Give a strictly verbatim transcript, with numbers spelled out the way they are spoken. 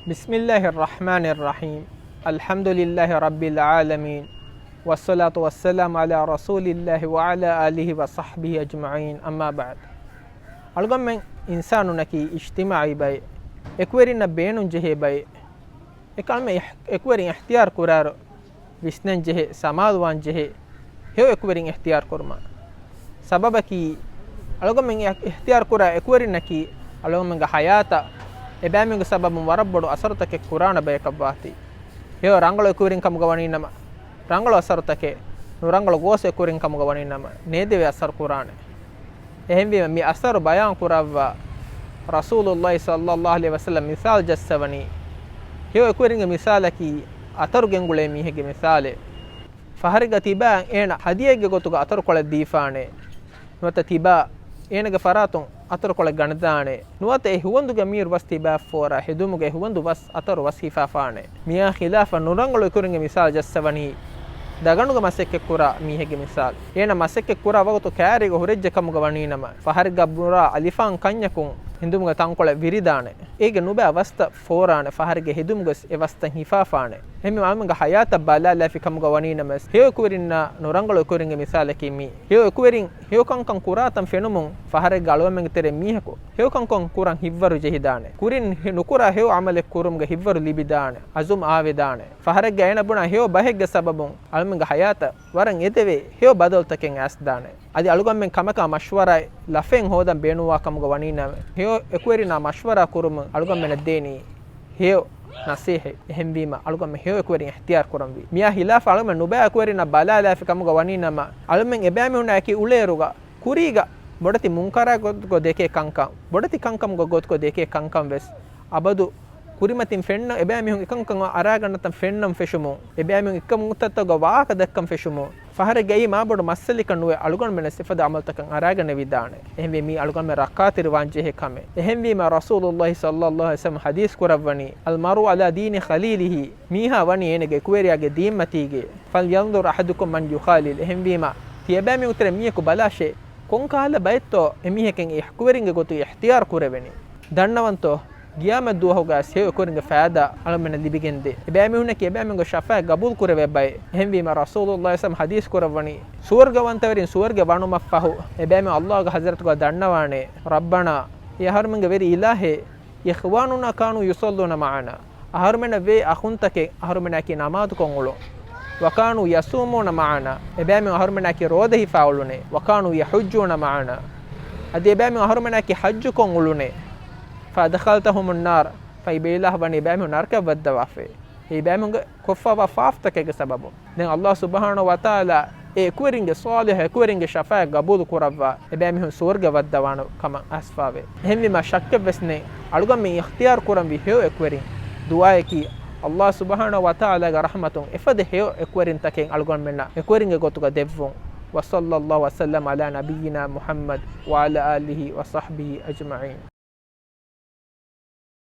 بسم الله الرحمن الرحيم. الحمد لله رب العالمين. والصلاة والسلام على رسول الله وعلى آله وصحبه أجمعين. أما بعد. އަޅުގަނޑުމެން އިންސާނުންނަކީ އިޖްތިމާޢީ ބައެއް. އެކުވެރިންނަށް ބޭނުން ޖެހޭ ބައެއް. އެކަމެއް އިހް-، އެކުވެރިން އިޚްތިޔާރު ކުރާއިރު، ވިސްނަން ޖެހޭ، ސަމާލުވާން ޖެހޭ، ހެޔޮ އެކުވެރިން އިޚްތިޔާރު ކުރުމަށް. ސަބަބަކީ، އަޅުގަނޑުމެން އި-، އިޚްތިޔާރު ކުރާ އެކުވެރިންނަކީ، އަޅުގަނޑުމެންގެ ޙަޔާތަށް އެބައިމީހުންގެ ސަބަބުން ވަރަށް ބޮޑު އަސަރުތަކެއް ކުރާނެ ބަޔަކަށް ވާތީ. ހެޔޮ ރަނގަޅު އެކުވެރިން ކަމުގަ ވަނީ ނަމަ، ރަނގަޅު އަސަރުތަކެއް، ނުރަނގަޅު ގޯސް އެކުވެރިން ކަމުގަ ވަނީ ނަމަ، ނޭދެވޭ އަސަރު ކުރާނެ. އެހެންވީމަ، މި އަސަރު ބަޔާން ކުރައްވާ ރަސޫލުﷲ ޞައްލަﷲ ޢަލައިހި ވަސައްލަމް މިސާލު ޖައްސަވަނީ، ހެޔޮ އެކުވެރިންގެ މިސާލަކީ، އަތަރު ގެންގުޅޭ މީހެއްގެ މިސާލެއް. ފަހަރެއްގަ ތިބާ އޭނަ ހަދިޔައެއްގެ ގޮތުގަ އަތަރުކޮޅެއް ދީފާނެ. ނުވަތަ ތިބާ އޭނަގެ ފަރާތުން އަތަރުކޮޅެއް ގަނެދާނެ. ނުވަތަ އެ ހުވަނދުގެ މީރު ވަސް ތިބާ ފޯރާ ހެދުމުގެ ހުވަނދު ވަސް އަތަރު ވަސް ހިފާފާނެ. މިއާ ޚިލާފަށް ނުރަނގަޅު އެކުވެރިންގެ މިސާލު ޖައްސަވަނީ، ދަގަނޑުގަ މަސައްކަތްކުރާ މީހެއްގެ މިސާލު. އޭނަ މަސައްކަތްކުރާ ވަގުތު ކާރީގަ ހުރެއްޖެ ކަމުގަ ވަނީނަމަ، ފަހަރެއްގަ ބުރާ އަލިފާން ކަންޏަކުން ހެދުމުގެ ތަންކޮޅެއް ވިރިދާނެ. އޭގެ ނުބައި ވަސްތައް ފޯރާނެ، ފަހަރެއްގެ ހެދުމުގަސް އެ ވަސްތައް ހިފާފާނެ. އެހެންވީމަ އަޅުމެންގެ ޙަޔާތަށް ބަލާލާފި ކަމުގަ ވަނީނަމަވެސް، ހެޔޮ އެކުވެރިންނާ ނުރަނގަޅު އެކުވެރިންގެ މިސާލަކީ މީ. ހެޔޮ އެކުވެރިން ހެޔޮ ކަންކަން ކުރާތަން ފެނުމުން، ފަހަރެއްގަ އަޅުގަނޑުމެންގެ ތެރޭ މީހަކު ހެޔޮ ކަންކަން ކުރަން ހިތްވަރު ޖެހިދާނެ. ކުރިން ހެ-، ނުކުރާ ހެޔޮ ޢަމަލެއް ކުރުމުގެ ހިތްވަރު ލިބިދާނެ. ޢަޒުމް އާވެދާނެ. ފަހަރެއްގަ އޭނަ ބުނާ ހެޔޮ ބަހެއްގެ ސަބަބުން އަޅުމެންގެ ޙަޔާތަށް ވަރަށް އެދެވޭ ހެޔޮ ބަދަލުތަކެއް އައިސްދާނެ. އަދި އަޅުގަނޑުމެން ކަމަކާ މަޝްވަރާއެއް ލަފައެއް ހޯދަން ބޭނުންވާ ކަމުގަ ވަނީނަމަ، ހެޔޮ އެކުވެރިންނާ މަޝްވަރާ ކުރުމުން އަޅުގަނޑުމެންނަށް ދޭނީ ހެޔޮ ނަސޭހަތް. އެހެންވީމަ، އަޅުގަނޑުމެން ހެޔޮ އެކުވެރިން އިޚްތިޔާރު ކުރަންވީ. މިއާ ޚިލާފަށް އަޅުގަނޑުމެން ނުބައި އެކުވެރިންނަށް ބަލާލާފި ކަމުގަ ވަނީނަމަ، އަޅުމެން އެބައިމީހުންނާއެކީ އުޅޭއިރުގަ ކުރީގަ ބޮޑެތި މުންކަރާ ގޮތުގަ ދެކޭ ކަންކަން، ބޮޑެތި ކަންކަމުގެ ގޮތުގަ ދެކޭ ކަންކަން ވެސް އަބަދު ކުރިމަތިން ފެންނަ އެބައިމީހުން އެކަންކަން އަރާގަންނަތަން ފެންނަން ފެށުމުން، އެބައިމީހުން އެކަންތައްތަކުގަ ވާހަކަ ދައްކަން ފެށުމުން، ފަހަރެއްގައި މާބޮޑު މައްސަލަކަށް ނުވެ އަޅުގަނޑުމެންނަށް އެފަދަ އަމަލުތަކަށް އަރާގަނެވިދާނެ. އެހެންވެ މީ އަޅުގަނޑުމެން ރައްކާތެރިވާން ޖެހޭ ކަމެއް. އެހެންވީމަ ރަސޫލުﷲ ޞައްލަﷲ ޢަލައިހި ވަސައްލަމް ޙަދީޘް ކުރައްވަނީ، "المرء على دين خليله." މީހާ ވަނީ އޭނަގެ އެކުވެރިޔާގެ ދީންމަތީގައި. "فلينظر أحدكم من يخالل." އެހެންވީމަ ތިޔަބައިމީހުންގެ ތެރެ މީހަކު ބަލާށޭ، ކޮންކަހަލަ ބައެއްތޯ އެމީހަކަށް އެ އެކުވެރިންގެ ގޮތުގައި އިޚްތިޔާރު ކުރެވެނީ. ދަންނަވަންތޯ، ޤިޔާމަތް ދުވަހުގައި ހެޔޮ އެކުވެރިންގެ ފައިދާ އަޅުމެންނަށް ލިބިގެންދޭ. އެބައިމީހުންނަކީ އެބައިމީހުންގެ ޝަފާޢަތް ޤަބޫލު ކުރެވޭ ބައެއް. އެހެންވީމަ ރަސޫލުﷲ ޞައްލަﷲ ޢަލައިހި ވަސައްލަމް ޙަދީޘް ކުރައްވަނީ، ސުވަރުގަވަންތަވެރިން ސުވަރުގެ ވަނުމަށްފަހު، އެބައިމީހުން ﷲގެ ޙަޟްރަތުގަ ދަންނަވާނެ، "ربنا، އޭ އަހަރުމެންގެ ވެރި އިލާހޭ، إخواننا كانوا يصلون معنا." އަހަރުމެންނަށް ވޭ އަޚުންތަކެއް އަހަރުމެންނާއެކީ ނަމާދުކޮށް އުޅުން. "وكانوا يصومون معنا." އެބައިމީހުން އަހަރުމެންނާއެކީ ރޯދަ ހިފާ އުޅުނޭ. "وكانوا يحجون معنا." އަދި އެބައިމީހުން އަހަރުމެންނާއެކީ ޙައްޖުކޮށް އުޅުނޭ. "فأدخلتهم النار." ފަހެ އެބައި އިލާހު ވަނީ އެބައިމީހުން ނަރަކަޔަށް ވައްދަވާފައި. އެ އެބައިމީހުންގެ ކޮށްފަވާ ފާފަތަކެއްގެ ސަބަބުން. ދެން ﷲ ސުބްޙާނަހޫ ވަތަޢާލާ އެ އެކުވެރިންގެ ޞާލިޙު އެކުވެރިންގެ ޝަފާޢަތް ޤަބޫލު ކުރައްވާ، އެބައިމީހުން ސުވަރުގެ ވައްދަވާނެ ކަމަށް އައިސްފަވޭ. އެހެންވީމަ ޝައްކެއްވެސް ނެތް، އަޅުގަނޑުމެން އިޚްތިޔާރު ކުރަންވީ ހެޔޮ އެކުވެރިން. ދުޢާއަކީ، ﷲ ސުބްޙާނަހޫ ވަތަޢާލާގެ ރަޙްމަތުން އެފަދަ ހެޔޮ އެކުވެރިންތަކެއް އަޅުގަނޑުމެންނަށް އެކުވެރިންގެ ގޮތުގަ ދެއްވުން. وصلى الله وسلم على نبينا محمد وعلى آله وصحبه أجمعين.